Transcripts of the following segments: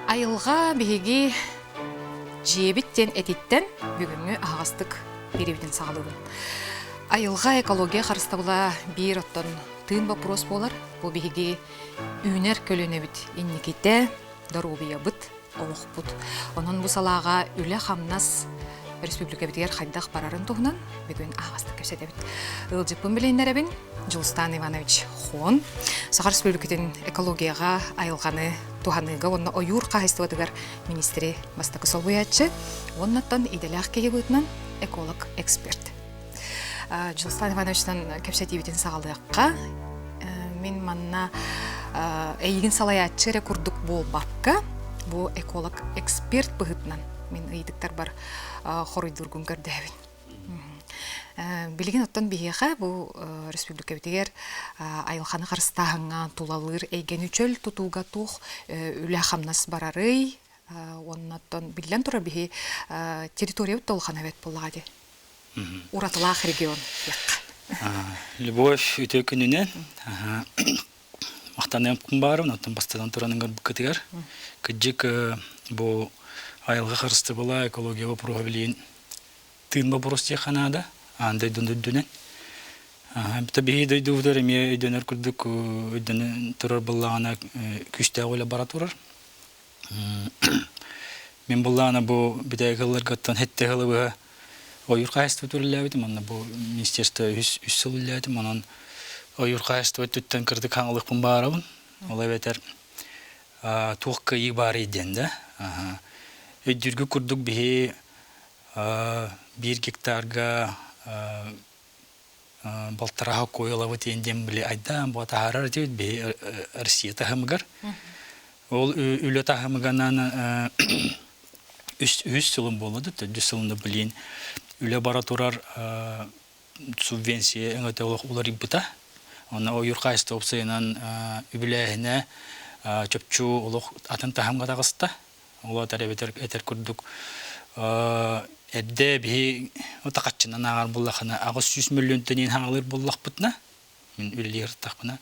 Айылҕа биһиги дьиэбит диэн этиттэн бүгүҥҥү аһаҕастык биэрэбитин саҕалыыбын. Айылҕа экология харыстабыла биир оттон тыын боппуруос буолар. Бу биһиги үүнэр көлүөнэбит инникитэ, доруобуйабыт, олохпут. Онон бу салааҕа үлэ-хамнас республикабытыгар хайдах барарын туһунан бүгүн аһаҕастык кэпсэтэбит. Ыалдьыппын билиһиннэрэбин Дьулустаан Иванович Хон, Саха Республикатын экологияҕа айылҕаны туһаныыга уонна ойуур хаһаайыстыбатыгар министри бастакы солбуйааччы, уоннаттан идэлээх киһи быһыытынан эколог-эксперт. Дьулустаан Ивановичтан кэпсэтиибитин саҕалыахха. Мин манна эйигин салайааччы эрэ курдук буолбакка, бу эколог-эксперт быһыытынан мин ыйытыктарбар хоруйдуургун көрдөһөбүн. Билигин оттон биһиэхэ бу республикабытыгар айылҕаны харыстааһыҥҥа тулалыыр эйгэни чөл тутууга туох үлэ-хамнас барарый? Уонна оттон биллэн турар биһи территориябыт да улахан эбит буоллаҕа дии. Уратылаах регион диэххэ. Любовь үтүө күнүнэн махтаныам баарым, оттон бастатан туран ыҥырбыккытыгар. Кырдьык бу айылҕа харыстабыла, экология боппуруоһа билигин тыын боппуруос диэххэ наада, аан дойдуну үрдүнэн. Биһи дойдубутугар эмиэ өйдөнөр курдук өйдөнө турар буоллаҕына күүстээх үлэ бара турар. Мин буллаана бу бүтэһик сылларгаттан сэттэ сылы быһа ойуур хаһаайыстыбата үлэлээбитим. Онно бу министерство үс үс сыл үлэлээтим. Онон ойуур хаһаайыстыба өттүттэн кырдык хаҥалыахпын баарабын. Ол эбэтэр туох кыайыы баарый диэн да. Өйдүүргүт курдук биһи биир гектарга балтараа куойалабыт диэн диэн били айдаан буо таһаарар этибит биһи Россия таһымыгар. Ол үлэ таһымыганан үс үс сылым буолла да төрдүс сылында билин үлэ бара турар субвенция өҥөтө олох уларыйбыта. Онно ойуур хаһаайыстыба уопсайынан үбүлээһинэ чопчу олох атын таһымга таҕыста. Ол этэр эбэтэр этэр курдук эрдэ биһи хаччынан ааҕар буоллахына 800 мөлүйүөнтэн иһин хаҥалыыр буоллахпытына мин үлэлиир ырыттахпына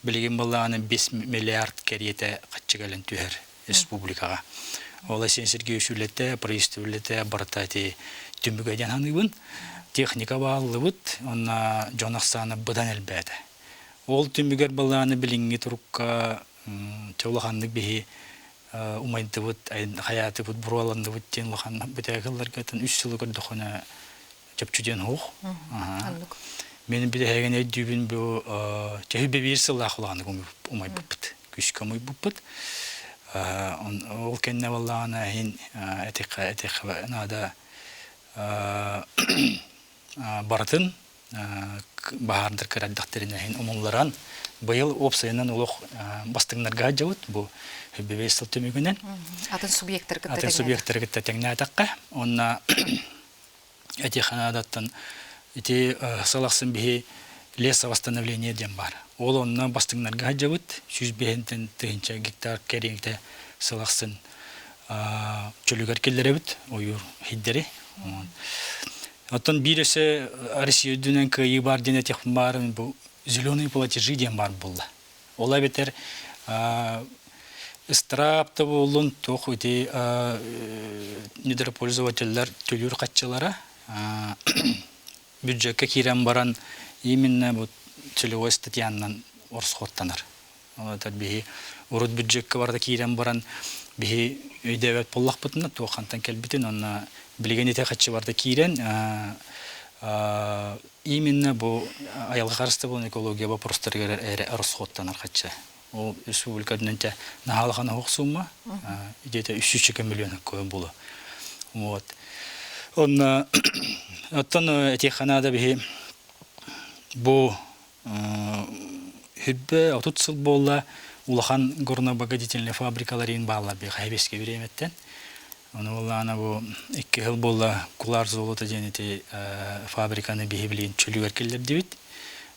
билигин буоллаҕына 5 миллиард кэриэтэ хаччы кэлэн түһэр республикаҕа. Ол Айсен Сергеевич үлэтэ, правительство үлэтэ барыта ити түмүгэ диэн саныыбын. Техника бааллыбыт, уонна дьон ахсаана быдан элбээтэ. Ол түмүгэр былааны билиҥҥи турукка улаханнык биһи умайдыбыт, хайаатыбыт, буруоланныбыт диэн улахан бүтэһик үс сылы көрдөххүнэ чопчу диэн суох. Мен бүтэһигин өйдүүбүн бу төһүбэ биир сыллаах улаханнык умайбыппыт, күүскэ умайбыппыт. Ол кэннэ буоллаҕына иһин этиххэ этиххэ наада барытын баһаардар кырадахтарына иһин умулларан быйыл уопсайынан олох бастыҥнарга сылдьабыт бу бэс сыл түмүгүнэн атын субъектары кытта атын субъектары кытта тэҥнээтэххэ уонна эти Канадаттан ити сыл ахсын биһи лесовосстановление диэн баар. Ол онно бастыҥнарга сылдьабыт 105 тыһыынча гектар кэриҥитэ сыл ахсын чөлүгэр киллэрэбит ойуур хиддэри. Оттон биир өссө Россия үрдүнэн кыайыы баар диэн этиэхпин баарын бу зеленые платежи диэн баар буолла. Ол эбэтэр ыстыраап да буоллун туох ити недропользователлэр төлүүр хаччылара бюджекка киирэн баран именно бу целевой статьянан орсхоттанар. Ол эбэтэр биһи урут бюджекка барыта киирэн баран биһи өйдөөбөт буоллахпытына туох хантан кэлбитин уонна билигин ити хаччы барыта киирэн именно бу айылҕа харыстабылын экология вопростарыгар эрэ расходтанар хаччы. Ол республика үрдүнэн наһаа улахан оһох сумма где-то 300 миллион буолуо. Вот. Онно оттон этиэххэ наада биһи бу Хүрбэ 30 сыл буолла улахан горнообогатительнай фабрикалар иин бааллар биэхэ хэбиэскэ бириэмэттэн. Ону буоллаҕына бу икки сыл буолла Кулар золото диэн ити фабриканы биһи билигин чөлүгэр киллэрдибит.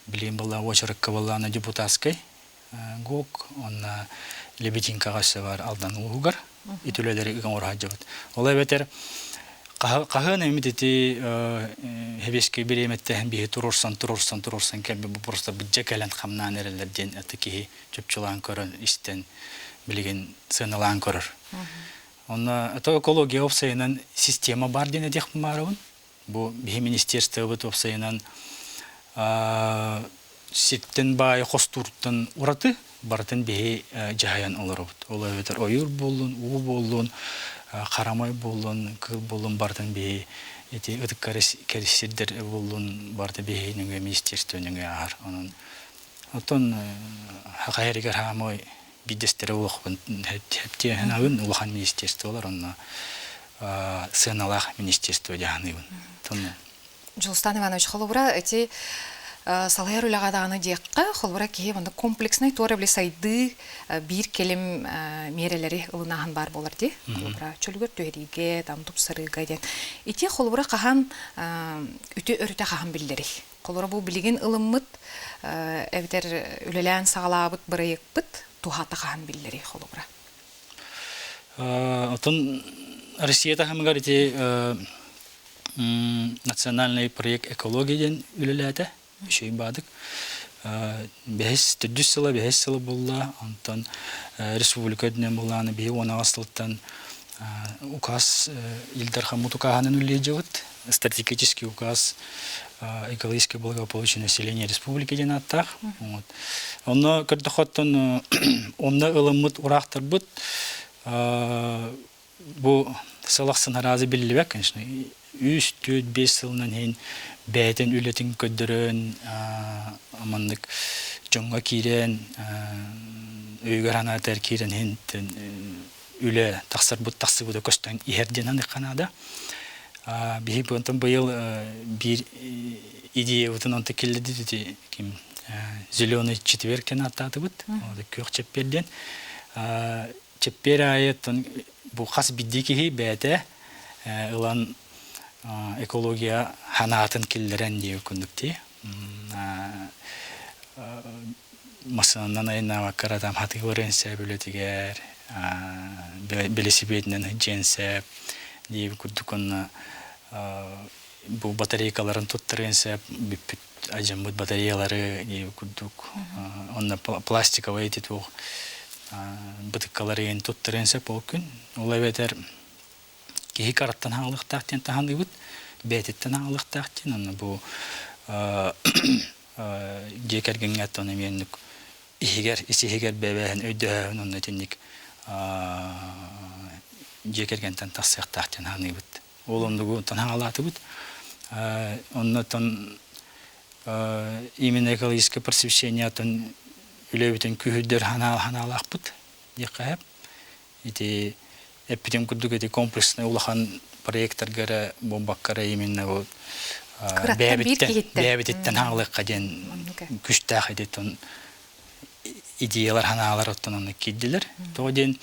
Билигин буолла уочаракка буоллаҕына депутатскай ГОК уонна Лебединкаҕа өссө бар Алдан улууһугар ити үлэлэри оҥоро сылдьабыт. Ол эбэтэр хаһыан эмит ити хэбиэскэй бириэмэттэһэн биһи туруорсан туруорсан туруорсан кэлбит бу просто быдьа кэлэн хамнаан эрэллэр диэн это киһи чопчулаан көрөн истэн. билигин сыаналаан көрөр. Онно это экология уопсайынан система бар диэн этиэхпин баарабын. Бу биһи министерствобыт уопсайынан сиртэн баайы хостууртан ураты барытын биһи дьаһайан олоробут. Ол эбэтэр ойуур буоллун, уу буоллун, харамай буоллун, кыыл буоллун барытын биһи ити ытык сирдэр буоллун барыта биһи нөҥүө министерство нөҥүө ааһар. Онон оттон саха сиригэр хаамай биирдэстэрэ улахан хэптиэһин улахан министерстволар онно сыаналаах министерство дьаһаныыбын. Дьулустан Иванович, холобура, эти салайар үлэҕэ даҕаны диэххэ, холобура, киһи онно комплекснай туора били сайдыы биир кэлим миэрэлэри ылынааһын баар буолар дии. Холобура, чөлүгэр түһэриигэ, там тупсарыыга диэн. Ити холобура хаһан үтүө өрүтэ хаһан биллэрий? Холобура, бу билигин ылыммыт эбэтэр үлэлээн саҕалаабыт бырайыакпыт туһата хаһан биллэрий холобура? Отон Россия таһымыгар ити национальный проект экология диэн үлэлээтэ. Үчүгэй баадык. Бэһис, төрдүс сыла, бэһис сыла буолла. Онтон республика үрдүнэн буоллаҕына биһи 10 сылтан указ Ил Дархаммыт укааһынан үлэлиир Стратегический указ экологическое благополучие населения республики диэн ааттаах. Вот. Онно көрдөхөттөн онно ылыммыт ураахтарбыт бу сыл ахсын араазы биллибэт, конечно. Үс, түөрт, биэс сылынан иһин бэйэтин үлэтин көрдөрөн, маннык дьоҥҥо киирэн, өйүгэр санаатыгар киирэн иһин үлэ тахсарбыт тахсыбыта көстөн иһэр диэн аныхха наада. Биһи онтон быйыл биир идеябытын онто киллэрдит ким зеленый четверг диэн ааттаатыбыт. Күөх чэппиэр диэн. Чэппиэр аайы бу хас биирдии киһи бэйэтэ ылан экология ханаатын киллэрэн диир курдук дии. Массыынанан айаннаабакка там хатыы барыан сөп үлэтигэр, велосипединэн сылдьыан сөп диир курдук онно бу батарейкаларын туттарыан сөп бүппүт алдьаммыт батареялары диир курдук онно пластиковай ити туох бытыккаларын туттарыан сөп ол күн. Ол эбэтэр киһи караттан хаалыахтаах диэн таһаныыбыт, бэйэтиттэн хаалыахтаах диэн онно бу дьиэ кэргэҥҥэ оттон эмиэ оннук иһигэр ис иһигэр бэйэбээһин өйдөһөөһүн онно итинник дьиэ кэргэнтэн тахсыахтаах диэн саныыбыт. Ол оннугу оттон хаалаатыбыт. Оннотон именно экологическое просвещение оттон үлэбитин күүһүрдэр ханаалаахпыт диэххэ сөп. Ити эппитим курдук ити комплекснай улахан проекттарга эрэ буолбакка эрэ именно вот бэйэбиттэн бэйэбититтэн хаалыахха диэн күстээх ити идеялар ханаалар оттон онно киирдилэр. Тоҕо диэн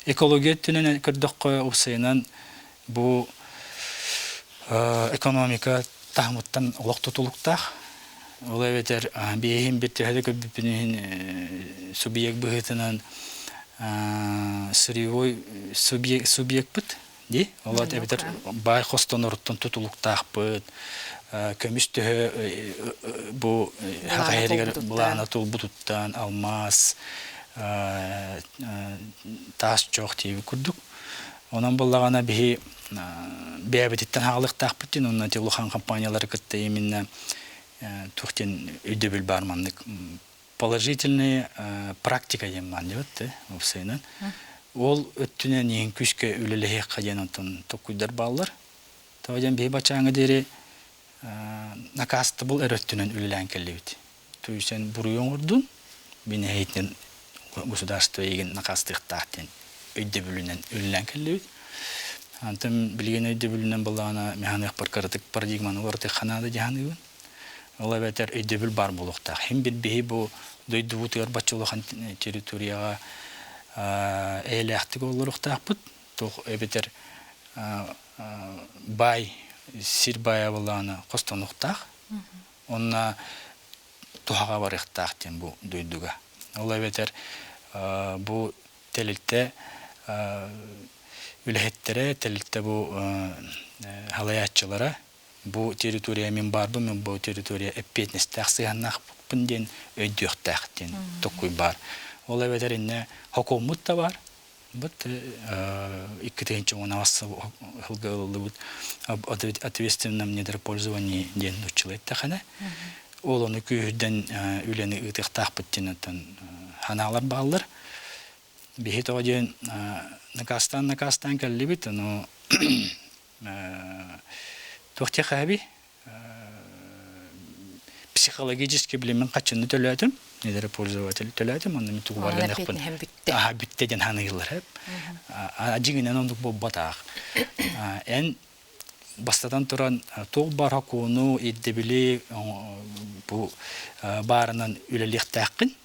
экология өттүнэн көрдөххө уопсайынан бу экономика таһымыттан олох тутулуктаах. Ол эбэтэр биэһин бир төһө да көрбүппүн иһин субъект быһыытынан сырьевой субъекпыт дии. Ол эбэтэр баай хостонуруттан тутулуктаахпыт. Көмүс төһө бу саха сиригэр былаана тулбутуттан алмаас таас чох диэбит курдук. Онон буоллаҕына биһи бэйэбититтэн хаалыахтаахпыт диэн уонна ити улахан компаниялары кытта именно туох диэн өйдөбүл баар маннык положительная практика диэн баар диэбит уопсайынан. Ол өттүнэн иһин күүскэ үлэлэһиэххэ диэн онтон толкуйдар бааллар. Тоҕо диэн биһи баччааҥҥа диэри накаастабыл эрэ өттүнэн үлэлээн кэллибит. Түйсэн буруйу оҥордун, мин эһиитинэн государство эйигин накаастыахтаах диэн өйдөбүлүнэн үлэлээн кэллибит. Антон билигин өйдөбүлүнэн буоллаҕына механыахпар кыратык парадигманы уларытыахха наада дии саныыбын. Ол эбэтэр өйдөбүл баар буолуохтаах. Хим бир биһи бу дойдубутугар бачча улахан территорияҕа эйэлээхтик олоруохтаахпыт. Туох эбэтэр баай сир баайа буоллаҕына хостонуохтаах. Онно туһаҕа барыахтаах диэн бу дойдуга. Ол эбэтэр бу тэрилтэ үлэһиттэрэ, тэрилтэ бу салайааччылара бу территория мин баарбын, мин бу территория эппиэтинэстээх сыһыаннаахпын диэн өйдүөхтээх диэн толкуй баар. Ол эбэтэр иннэ хокуоммут да баар. Бут 2010 сылга ылыллыбыт ответственном недропользовании диэн нууччалыы эттэххинэ, ол ону күүһүрдэн үлэни ыытыахтаахпыт диэн оттон ханаалар бааллар. Биһи тоҕо диэн накаастаан-накаастаан кэллибит, ону туох диэххэ психологически билимин хаччыны төлөөтүм, недропользователь төлөөтүм, онно мин тугу барыаныахпын аха бүттэ диэн ханыыллар. Дьиҥинэн оннук буолбатах. Эн бастатан туран туох баар хокуону, ирдэбили бу баарынан үлэлиэхтээххин.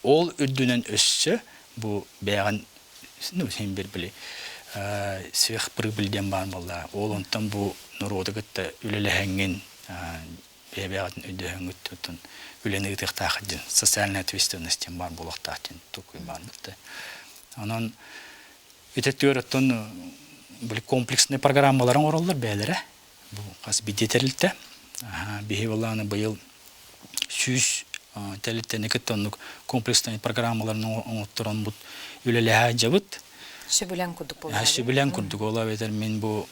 Ол үрдүнэн өссө бу бэйэҕин ну син бир били сверхприбыль диэн баар буолла. Ол онтон бу норуоту кытта үлэлэһэҥҥин бэйэ-бэйэҕитин өйдөһөҥҥүт оттон үлэни ыытыахтаах диэн социальная ответственность диэн баар буолуохтаах диэн толкуй баар бутта. Онон ити түөр оттон били комплекснай программаларын оҥороллор бэйэлэрэ. Бу хас биирдии тэрилтэ. Биһи былааны быйыл 100 тэрилтэни кытта оннук комплекснай программаларын оҥотторон үлэлэһэ сылдьабыт. Сөбүлэҥ курдук буолла. Сөбүлэҥ курдук ол эбэтэр мин бу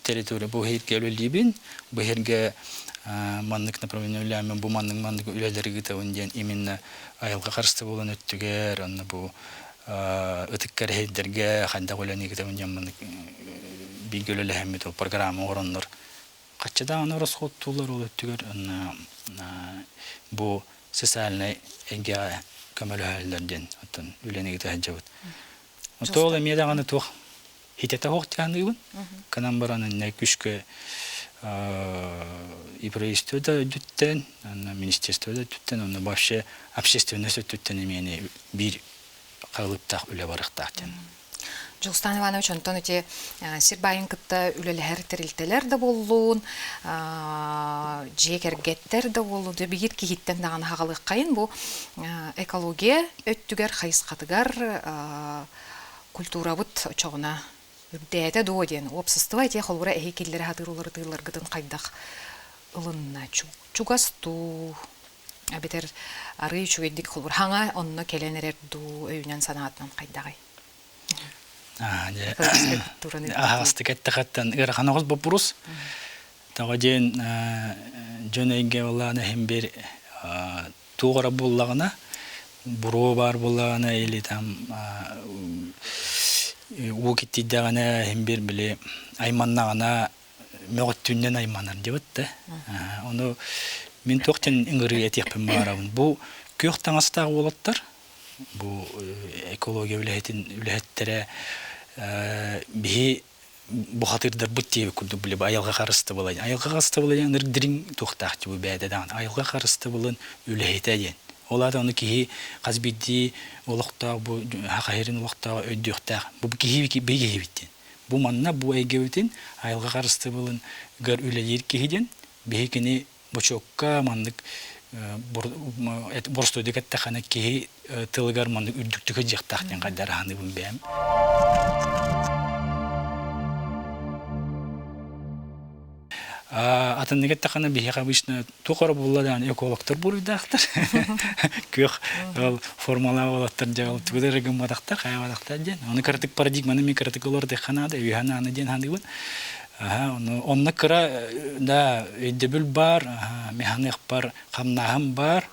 территория бу иһиргэ үлэлиибин, бу иһиргэ маннык направление үлэлээммин, бу маннык маннык үлэлэри ыытабын диэн именно айылҕа харыстабылын өттүгэр, онно бу ытык кэрэһэйдэргэ хайдах үлэни ыытабын диэн маннык бииргэ үлэлэһэммит ол программа оҥороннор хачча даҕаны ороскуоттууллар ол өттүгэр бу социальнай эйгэҕэ көмөлөһөллөр диэн оттон үлэни ыыта сылдьабыт. Оттон ол эмиэ даҕаны туох хитэтэ суох дьаһаныыбын. Кынан баран иннэ күскэ и правительство да өттүттэн, министерство да өттүттэн, онно вообще общественность өттүттэн эмиэ биир халыптаах үлэ барыахтаах диэн. Дьулустан Иванович, онтон ити сир баайын кытта үлэлэһэр тэрилтэлэр да буоллун, дьиэ кэргэттэр да буоллун, биир киһиттэн даҕаны хаҕалыаххайын бу экология өттүгэр хайысхатыгар культурабыт очоҕуна үрдээтэ дуо диэн уопсастыба ити холобура эһи киллэрэ сатыыр уларытыыларгытын хайдах ылынна чугас дуу эбэтэр арыый үчүгэйдик холобур хаҥа онно кэлэн эрэр дуу өйүнэн санаатынан хайдаҕый Аһаҕастык эттэхэттэн ыарахан оҕус боппурус. Тоҕо диэн дьон эйгэ буоллаҕына иһин бир туох эрэ буоллаҕына буруо баар буоллаҕына или там уу киттийдэҕинэ иһин бир били айманнаҕына мөҕүттүүннэн айманар диэбит да. Ону мин туох диэн ыҥырыы этиэхпин баҕарабын. Бу күөх таҥастаах уолаттар бу экология үлэһитин үлэһиттэрэ биһи бухатыырдарбыт диэбит курдук били айылҕа харыстабыла айылҕа харыстабыла диэн ынырык дириҥ туохтаах дии бу бэйэтэ даҕаны айылҕа харыстабылын үлэһитэ диэн ол аата ону киһи хас биирдии олохтоох бу хахаһирин олохтоох өйдүөхтээх бу киһи биһи киһибит диэн бу манна бу эйгэбитин айылҕа харыстабылын гар үлэлиир киһи диэн биһи кини бочуокка маннык боростуойдук эттэххинэ киһи тылыгар маннык үрдүктүк сылдьыахтаах диэн хайдах аһаныыбын бэйэм. Атыннык эттэххинэ биһиэхэ обычно туох эрэ буолла даҕаны экологтар буруйдаахтар. Күөх ол формалаах уолаттар дьэ ол тугу да эрэ гымматахтар, хайаабатахтар диэн. Ону кыратык парадигманы мин кыратык олордуохха наада, үөһэ наана диэн саныыбын. Онно кыра да өйдөбүл баар, механыахпар хамнааһын баар,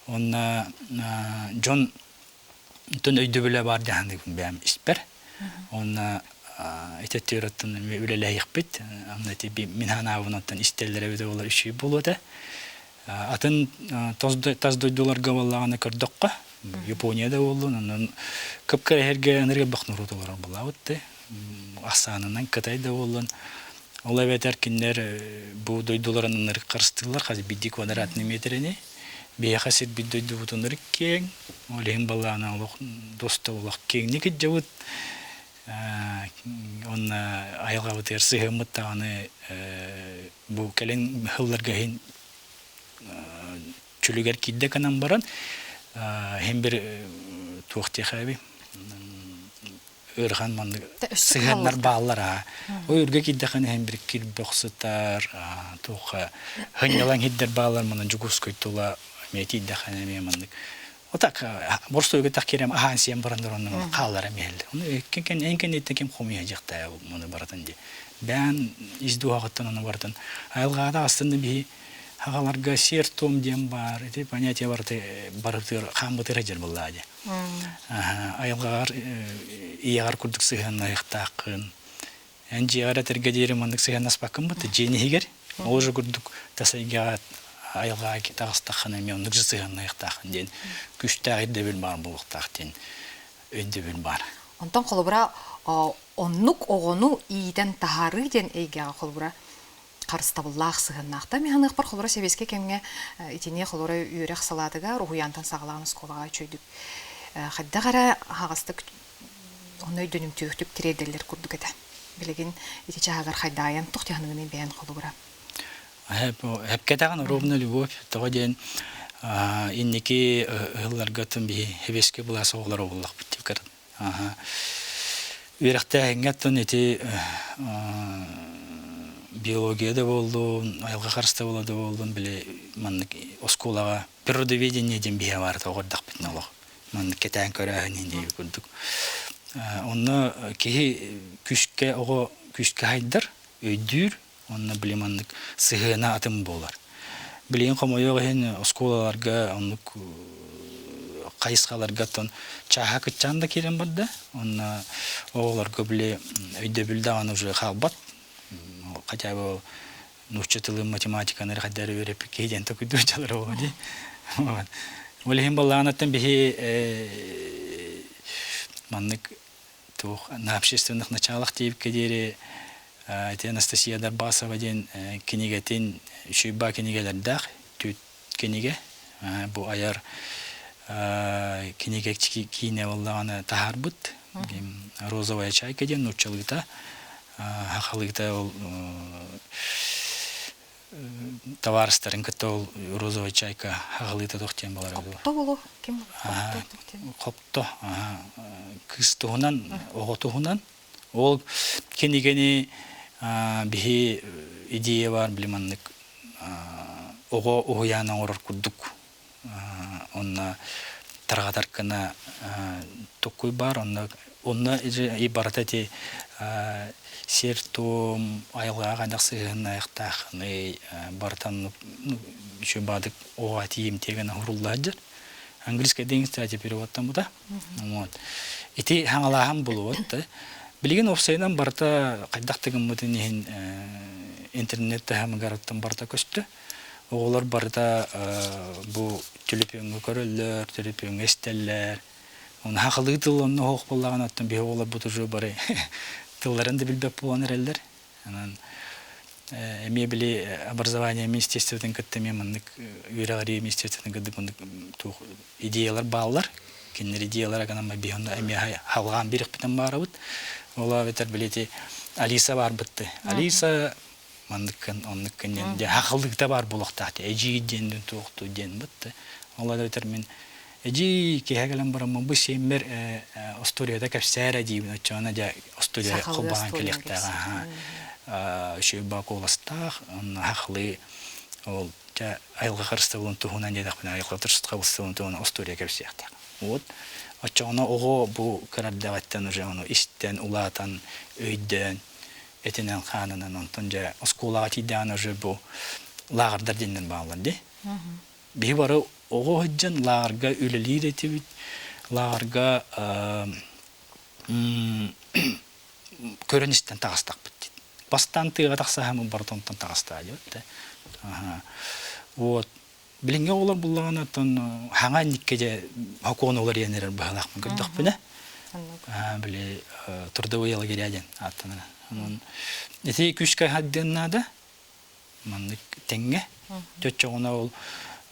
уонна дьон тон өйдөбүлэ баар дьаһаныыбын бэйэм испэр. Уонна ити өттүгэр үлэлэһиэхпит. Онно ити мин санаабын истэллэрэ эбитэ буоллар үчүгэй буолуо этэ. Атын тас дойдуларга буоллаҕына көрдөххө, Япония да буоллун, онон кып-кыра эһэргэ ынырык элбэх норуот олорор буолаабыт да. Ахсаанынан Кытай да буоллун, ол эбэтэр кинилэр бу дойдуларын ынырык харыстыыллар, хас биирдии квадратный метрэни. Биһиэхэ сирбит дойдубут ынырык киэҥ, ол иһин балаана олох доста олох киэҥник илдьэбит. Уонна айылҕабытыгар сыһыаммыт даҕаны бу кэлин сылларга иһин чөлүгэр киирдэ гынан баран иһин бир туох диэхээби ыарахан маннык сыһыаннар бааллар аа ойуурга киирдэххинэ иһин бир кирбэх сытар туохха сынньалаҥ сирдэр бааллар манан Дьокуускай тула эмиэ тиийдэххинэ эмиэ маннык. Вот так борстуойга так киирэн аһаан сиэн баран онно хааллара миһэллэр. Ону эн кэнниттэн ким хомуйа дьахтаа муну барытын ди. Бээн ис дууһаҕыттан ону барытын айылҕаата астынна биһи хагаларга сиэр-туом диэн баар ити понятие барыты барытыгар хааммытыгар дьэр буллаа ди. Айылҕаҕар ийэҕэр курдук сыһыаннаһыахтааххын. Эн дьиэҕэр этэргэ диэри маннык сыһыаннаспаккын бутта дьиэн иһигэр ол же курдук тас эйгэҕэ айылҕаҕа таҕыстаххына эмиэ оннук же сыһыаннаһыахтааххын диэн күүстээх ирдэбил баар буолуохтаах диэн өйдөбүл баар. Онтон холобура оннук оҕону иитэн таһаарыы диэн эйгэҕэ холобура харыстабыллаах сыһыаннаах. Та мин саныахпар холобура сэбиэскэй кэмҥэ итини холобура үөрэх салаатыгар уһуйаантан саҕалаан оскуолаҕа үчүгэйдик хайдах эрэ аһаҕастык онно өйдөнүмтүөхтүк тириэрдэллэр курдук этэ. Билигин ити чааһыгар хайдаайан туох дьаһаныгыный бэйэн холобура? Эпкэтэҕин ровно любовь тоҕо диэн инники ыһылларга тым биһи хэбиэскэ былаас оҕолоро буоллахпыт деп көрөн. Үөрэхтээһиҥҥэ оттон ити биология да буоллун, айылҕа харыстабыла да буоллун, били маннык оскуолаҕа природоведение диэн биһиэ баар тоҕордохпутуна олох маннык кэтээн көрөөһүн иһин курдук. Онно киһи күүскэ оҕо күүскэ хайдар, өйдүүр, онно били маннык сыһыана атын буолар. Билигин хомойуох иһин оскуолаларга оннук хайысхаларга оттон чааһа кыччаан да киирэн барда. Онно оҕолорго били өйдөбүл даҕаны уже хаалбат. Хотя бы нуучча тылын, математиканы хайдары үөрэппит киһи диэн токуйдуур дьалара буолуо дии. Ол иһин баллаанаттан биһи маннык туох на общественных началах диэбиккэ диэри ити Анастасия Дарбасова диэн кинигэтин үчүгэй баа кинигэлэрдээх түт кинигэ бу айар кинигэ киинэ буоллаҕына таһаарбыт розовая чайка диэн нууччалыыта хахалыыта ол табаарыстарын кытта ол розовая чайка хаҕалыыта туох диэн буолар Хопто болу ким хопто кыыс туһунан оҕо туһунан ол кинигэни биһи идея бар били маннык оҕо уһуйаан оҥорор курдук онно тарҕатар гына токкуй баар онно онно и барыта ити сиэр-туом айылҕаҕа хайдах сыһыаннаахтаахыный барытан үчүгэй баадык оҕо тиийимтиэ гына уһурулла сылдьар английскай диэн кстати переводтаммыта вот ити хаҥалааһын булуот да билигин уопсайынан барыта хайдах да гыммытын иһин интернет таһымыгар барыта көстө Оҕолор барыта бу төлөпүөҥҥэ көрөллөр, төлөпүөҥҥэ истэллэр. Оны хахалыы тыл онно оһох буоллаҕына, оттон биһи оҕолорбут уже бары тылларын да билбэт буолан эрэллэр. Онон эмиэ били образование министерствотын кытта эмиэ маннык үөрэҕирии министерствотын кытта маннык туох идеялар бааллар. Кинилэр идеялара гынан биһи онно эмиэ халҕаан биэриэхпитин баарабыт. Ол эбэтэр били ити Алиса баарбытты. Алиса манныккын оннуккун диэн дьэ хахалыыта баар буолуохтаах дии эдьиий диэн туохтуу диэн бытты ол эбэтэр мин эдьиий киэһэ кэлэн бараммын бу сиэммэр остуоруйата кэпсээрэ диибин оччоҕуна дьэ остуоруйа холбоон кэлиэхтээх үчүгэй баа куоластаах онно хахалыы ол дьэ айылҕа харыстабылын туһунан диэтэхпинэ айылҕа харыстабылын туһунан остуоруйа кэпсиэхтээх вот оччоҕуна оҕо бу кыра эрдэҕиттэн уже ону истэн улаатан өйдөөн этинэн-хаанынан онтон дьэ оскуолаҕа тиийдэҕинэ уже бу лааҕырдар диэннэр бааллар дии. Биһи бары оҕо сылдьан лааҕырга үлэлиир этибит. Лааҕырга көрөн истэн таҕыстахпыт дии. Бастаан тыаҕа тахсаһаммын барыта онтон таҕыстаа диэбит. Вот Билиҥҥи оҕолор буллаҕына оттон хаҥа инникке дьэ хокуон уларыйан эрэр быһалаахпын көрдөхпүнэ били трудовые лагеря диэн ааттанар. Онон ити күүскэ хаддыан наада маннык тэҥҥэ чоччоҕуна ол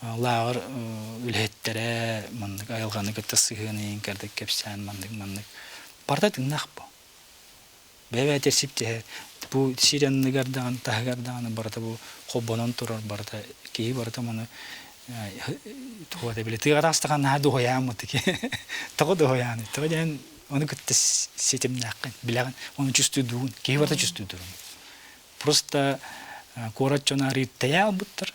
лааҕыр үлэһиттэрэ маннык айылҕаны кытта сыһыан кэрдик кэпсээн маннык маннык барыта тыыннаах бу Бэйэ-бэйэтэ сиптиһэр. Бу сир анныгар даҕаны, таһыгар даҕаны барыта бу холбонон турар барыта киһи барыта маны туох били тыаҕа таҕыстахан наһаа дуһайааммыт тоҕо дуһайааны тоҕо диэн ону кытта ситимнээххин билэҕин ону чувствуйдуугун киһи барыта чувствуйдуур просто куорат дьоно арыйыттайа албыттар.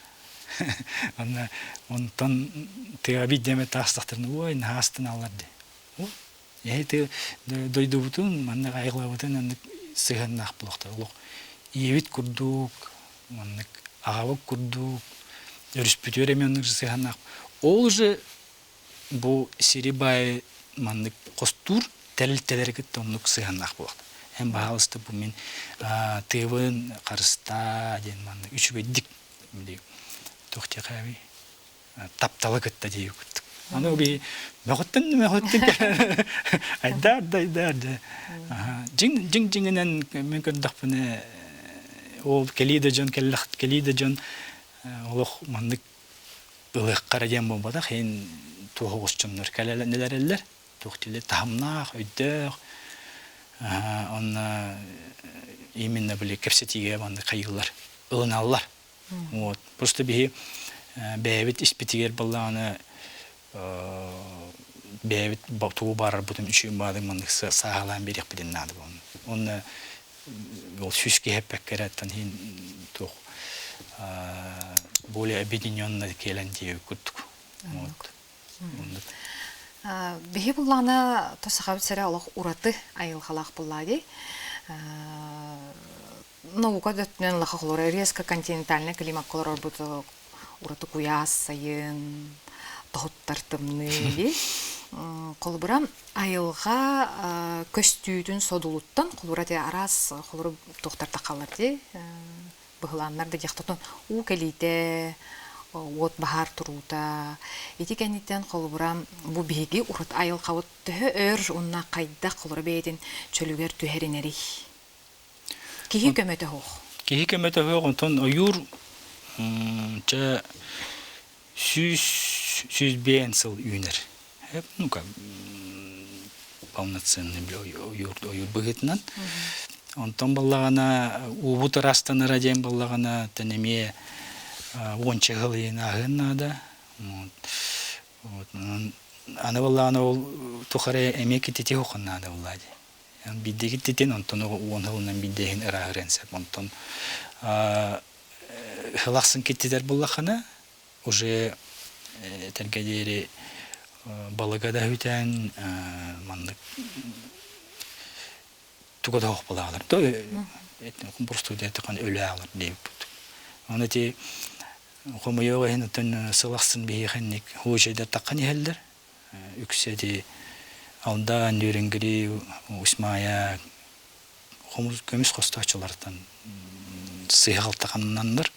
Онно онтон тыа биирдэ таастахтарына ой наһаа астыналлар дии. Эһи дойдубутун маннык айылҕабытын оннук сыһыаннаах буолуохтаах. Олох ийэбит курдук, маннык аҕабыт курдук, өрүспүтүгэр эмиэ оннук сыһыаннаах. Ол же бу сири баайы маннык хостуур тэрилтэлэри кытта оннук сыһыаннаах буолуохтаах. Эн баһаалыста бу мин тыабын харыстаа диэн маннык үчүгэйдик туох диэхээбий тапталы кытта дии курдук. Аны би мөҕүттэн мөҕүттэн айдаар да айдаар да. Дьиҥ дьиҥ дьиҥинэн мин көрдөхпүнэ ол кэлии да дьон кэллэх кэлии да дьон олох маннык ылыаххара диэн буолбатах иһин туох оҕус дьоннор кэлэлэрэллэр туох дииллэр таһымнаах өйдөөх онно именно били кэпсэтиигэ маннык хайыыллар ылыналлар. Вот. Просто биһи бэйэбит испитигэр баллаҕына бэйэбит тугу баарарбытын үчүгэй баадык маннык сааһылаан биэриэхпитин наада буолна. Уонна ол сүүс киһи эппэккэ эрэ иһин туох более объединенно кэлэн диэбит курдук. Вот. Биһи буллаҕына то сахабыт сирэ олох ураты айылҕалаах буллаа дии. Наука да өттүнэн лаха холоро резко континентальнай климакка олорорбут ураты куйаас сайын, тоһуттар тымныы дии. Холобура, айылҕа көстүүтүн содулуттан, холобура ити араас холобура туохтар тахаллар дии, быһылааннар да диэхтотон уу кэлиитэ, уот баһаар туруута. Ити кэнниттэн холобура бу биһиги урут айылҕабыт төһө өр уонна хайдах холобура бэйэтин чөлүгэр түһэринэрий? Киһи көмөтө суох. Киһи көмөтө суох, онтон ойуур чэ 100 105 сыл үүнэр. Ну-ка, полноценный ойуур, ойуур быһыытынан. Онтон баллаҕана уубут ырастанара диэн баллаҕана тэн эмиэ уонча сыл иһин ааһыан наада. Вот. Аны баллаҕана ол тухары эмиэ китити суохун наада буллаа дии. Биирдэгиттитин, онтон уон сылынан биирдэһин ырааһырыан сөп. Онтон сыл ахсын киттитэр буллаххына, уже этэргэ диэри балыга да үтэн маннык туга да суох буолаалар. Просто өлө аалар диэбиппит. Оны ити хомойуох иһин оттон сыл ахсын биһиэхэ инник случайдар таххан иһэллэр. Үксэ ити Алдан, Нерюнгри, Усть-Майа көмүс хостооччулартан сыһа-халтаханнаннар.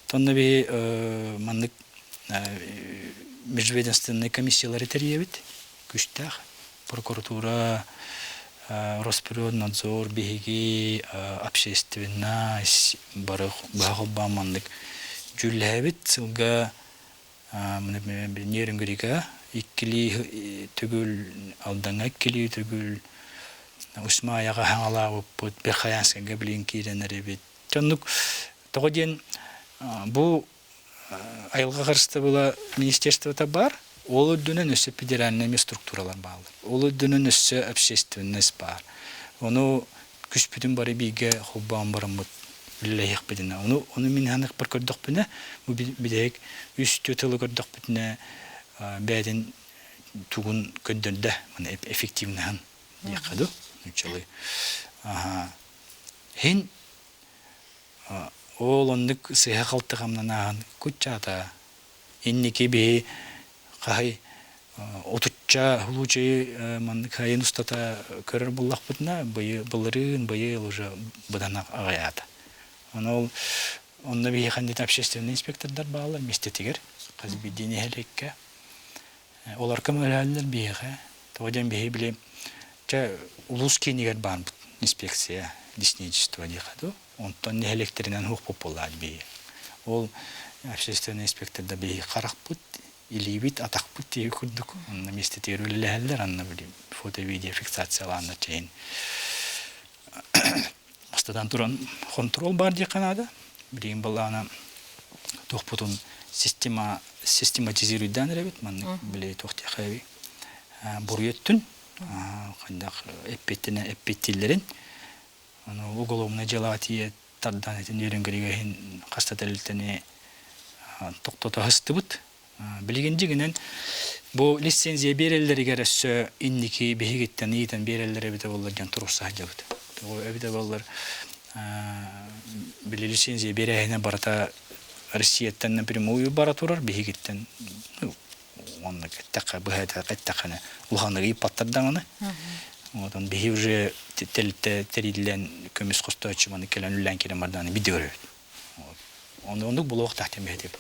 Тонна би маннык межведомственнай комиссиялары тэрийэбит күстээх прокуратура, Росприроднадзор биһиги общественность бары быһа холбоон маннык дьүүллэһэбит сылга Нерюнгрига иккилии төгүл, Алдаҥҥа иккилии төгүл, Усть-Майаҕа хаҥалаабыппыт, Верхоянскайга билигин киирэн эрэбит. Оннук тоҕо диэн бу айылҕа харыстабыла министерствота баар, ол үрдүнэн өссө федеральнай эмиэ структуралар бааллар. Ол үрдүнэн өссө общественность баар. Ону күспүтүн бары бииргэ холбоон бараммыт үлэлэһиэхпитинэ. Ону, ону мин ханыхпар көрдөхпүнэ, бу бүтэһик үс тылы көрдөхпүтүнэ бэйэтин тугун көрдөрдө, маны эффективныһын диэххэ дуу, нууччалыы. Хин ол оннук сыһа-халты хамнанаһан куччаата инники биһи хаһай отучча случайы маннык хайын устата көрөр буллахпытына былырыын быйыл уже быдан аҕыйаата. Ону ол онно биһиэхэ общественный инспектордар бааллар миэстэтигэр хас биирдии нэһилиэккэ олор көмөлөһөллөр биһиэхэ. Тоҕо диэн биһи били чэ улуус киинигэр баарбыт инспекция лесничество диэхэ дуу онтон нэһилиэктэринэн суохпут буоллаат биһи. Ол общественный инспекторда биһи харахпыт, илиибит, атахпыт тиһи курдук онно миэстэтигэр үлэлэһэллэр, анна били фото-видео фиксациялааннар чэйин бастатан туран хонтуруол баар диэххэ наада. Билигин балаана туохпутун система систематизируйдаан эрэбит маннык били туох диэхэ буруй өттүн хайдах эппиэттэнэ эппиэттииллэрин Ону уголовнай дьыалаҕа тиийэ тардан итин үөрүҥгүрүгэ иһин хаста тэрилтэни тохтото сыстыбыт. Билигин дьиҥинэн бу лицензия биэрэллэригэр өссө инники биһигиттэн ыйытан биэрэллэр эбитэ буоллар диэн туруорса сылдьабыт. Тоҕо эбитэ буоллар били лицензия биэрээһинэ барыта Россияттан напрямую бара турар биһигиттэн оннук эттэххэ быһа эттэххинэ улаханнык ыйыппаттар даҕаны. Отон биһи уже тэрилтэ тэриллэн көмүс хостооччу маны кэлэн үлэлээн кэлэн бардааны бидде көрөбүт. Оннук булуохтаах диэн бэйэтибит.